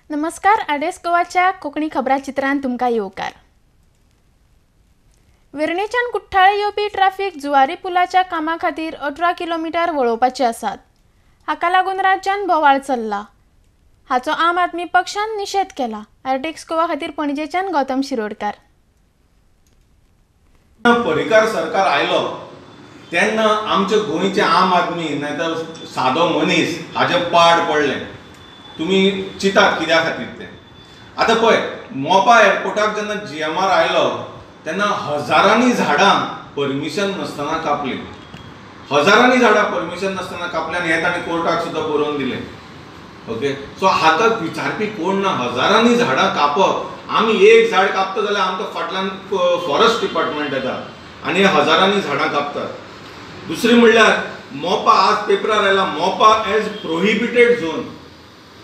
नमस्कार, आडेस गोवाच्या कोंकणी खबराचित्रांत तुमकां येवकार. वेर्णेच्यान कुठ्ठाळे येवपी ट्राफीक जुवारी पुलाच्या कामा खातीर 18 किलोमिटर वळोवपाचे आसात. हाका लागून राज्यांत बोवाळ चल्ला. हाचो आम आदमी पक्षान निशेध केला. आरटीएक्स गोवा खातीर पणजेच्यान गौतम शिरोडकार. पर्रीकार सरकार आयलो तेन्ना आमचे गोंयचे आम आदमी नाय तर सादो मनीस हाजे पाड पडलें. तुमी चिंतात कित्या खातीर तें. आतां पळय, मोपा एअरपोर्टाक जेन्ना GMR आयलो तेन्ना हजारांनी झाडां परमिशन नासतना कापलीं. हजारांनी झाडां परमिशन नासतना कापली आनी हें ताणें कोर्टाक सुद्दां बरोवन दिलें. ओके, सो हाका विचारपी कोण ना. हजारांनी झाडां कापप, आमी एक झाड कापता जाल्यार आमकां फाटल्यान फॉरेस्ट डिपार्टमेंट येता आनी हजारांनी झाडां कापतात. दुसरी म्हणल्यार मोपा आज पेपरार आयला, मोपा एज प्रोहिबिटेड झोन.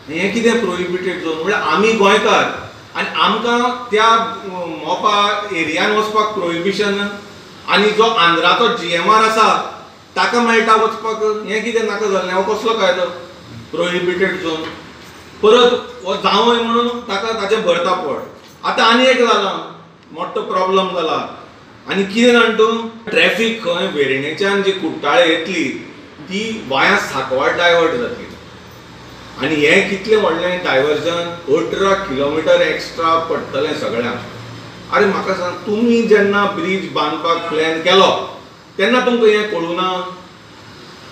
हें कितें प्रोहिबिटेड झोन म्हणल्यार आमी गोंयकार आनी आमकां त्या मोपा एरियान वचपाक प्रोहिबिशन, आनी जो आंध्राचो GMR आसा ताका मेळटा वचपाक. हें कितें नाका जाल्लें, हो कसलो कायदो प्रोहिबिटेड झोन. परत हो जावंय म्हणून ताका ताचें भरता पोट. आतां आनी एक जाला मोठो प्रॉब्लम जाला. आनी कितें जाण तूं, ट्रॅफीक खंय वेर्णेच्यान जी कुट्टाळे येतली ती वाया सांकवाळ डायवर्ट जातली. आनी हें कितलें व्हडलें डायवर्जन, 18 किलोमिटर एक्स्ट्रा पडटलें सगळ्यांक. आरे म्हाका सांग, तुमी जेन्ना ब्रीज बांदपाक प्लॅन केलो तेन्ना तुमकां हें कळूं ना?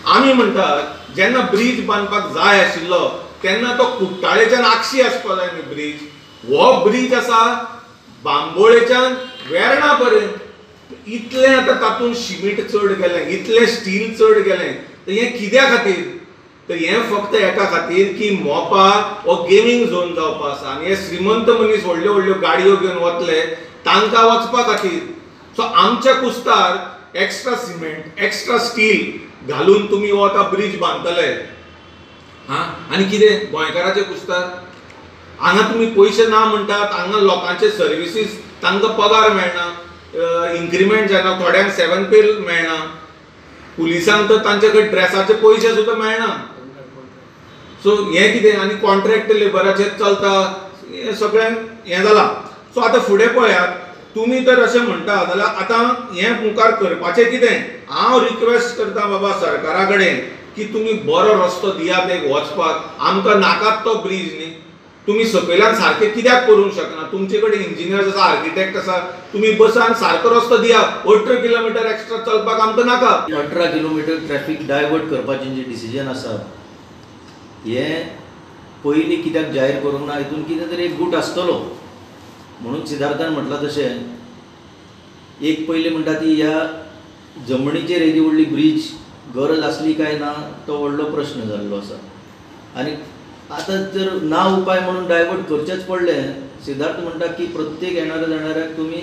आमी म्हणटात जेन्ना ब्रीज बांदपाक जाय आशिल्लो तेन्ना तो कुट्टाळेच्यान आगशी आसपाक जाय न्ही ब्रीज. हो ब्रीज आसा बांबोळेच्यान वेर्णा पर्यंत. इतलें आतां तातूंत शिमीट चड गेलें, इतलें स्टील चड गेलें, तर हें कित्या खातीर? तर हें फक्त एका खातीर की मोपा हो गेमींग झोन जावपा आसा आनी हे श्रीमंत मनीस व्हडल्यो व्हडल्यो गाडयो घेवन वतले तांकां वचपा खातीर. सो आमच्या कुस्तार एक्स्ट्रा सिमेंट, एक्स्ट्रा स्टील घालून तुमी हो आतां ब्रीज बांदतले. हां, आनी कितें गोंयकाराचे कुस्तार हांगा तुमी पयशे ना म्हणटात, हांगा लोकांचे सर्विसीस तांकां पगार मेळना, इन्क्रिमेंट जायना, थोड्यांक 7 पे मेळना, पुलिसांक तर तांचे कडेन ड्रेसाचे पयशे सुद्दां मेळना. सो हें कितें, आनी कॉन्ट्रॅक्ट लेबराचेर चलता हें सगळें हें जालां. सो आतां फुडें पळयात, तुमी तर अशें म्हणटा जाल्यार आतां हें मुखार करपाचें कितें? हांव रिक्वेस्ट करता बाबा सरकारा कडेन की तुमी बरो रस्तो दियात एक वचपाक. आमकां नाकात तो ब्रीज न्ही. तुमी सकयल्यान सारकें कित्याक करूंक शकना? तुमचे कडेन इंजिनियर्स आसा, आर्किटेक्ट आसा, तुमी बसान सारको रस्तो दिया. 18 किलोमिटर एक्स्ट्रा चलपाक आमकां नाका. 18 किलोमिटर ट्रॅफिक डायवर्ट करपाचें जें डिसिजन आसा हें पयलीं कित्याक जाहीर करूंक ना? हितून कितें तरी एक गूट आसतलो म्हणून सिद्धार्थान म्हटलां तशें. एक पयलीं म्हणटा ती ह्या जमनीचेर येदी व्हडली ब्रीज गरज आसली काय ना तो व्हडलो प्रश्न जाल्लो आसा. आनी आतां जर ना उपाय म्हणून डायवर्ट करचेंच पडलें, सिद्धार्थ म्हणटा की प्रत्येक येणाऱ्या जाणाऱ्याक तुमी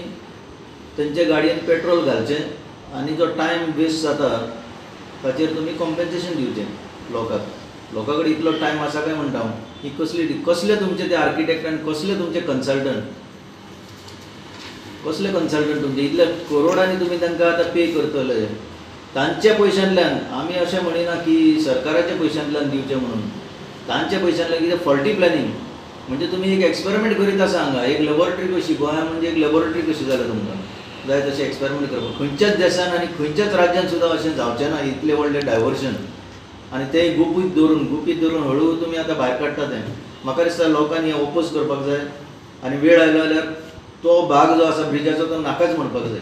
तेंच्या गाडयेन पेट्रोल घालचें आनी जो टायम वेस्ट जाता ताचेर तुमी कॉम्पेन्सेशन दिवचें लोकांक. लोकां कडेन इतलो टायम आसा काय म्हणटा हांव? ही कसली कसले तुमचे ते आर्किटेक्ट आनी कसले तुमचे कन्सल्टंट, कसले कन्सल्टंट तुमचे? इतले करोडांनी तुमी तांकां आतां पे करतले तांच्या पयशांतल्यान. आमी अशें म्हणिना की सरकाराच्या पयशांतल्यान दिवचें म्हणून, तांच्या पयशांतल्यान. कितें फॉल्टी प्लॅनिंग म्हणजे तुमी एक एक्सपेरिमेंट करीत आसा हांगा, एक लॅबोरेटरी कशी. गोंया म्हणजे एक लॅबोरेटरी कशी जाल्या तुमकां जाय तशें एक्सपेरिमेंट करपाक. खंयच्याच देशान आनी खंयच्याच राज्यान सुद्दां अशें जावचें ना इतलें व्हडलें डायवर्शन. आनी तें गुपीत दवरून गुपीत दवरून हळू तुमी आतां भायर काडटा तें. म्हाका दिसता लोकांनी हें ओपोज करपाक जाय आनी वेळ आयलो जाल्यार तो भाग जो आसा ब्रिजाचो तो नाकाच म्हणपाक जाय.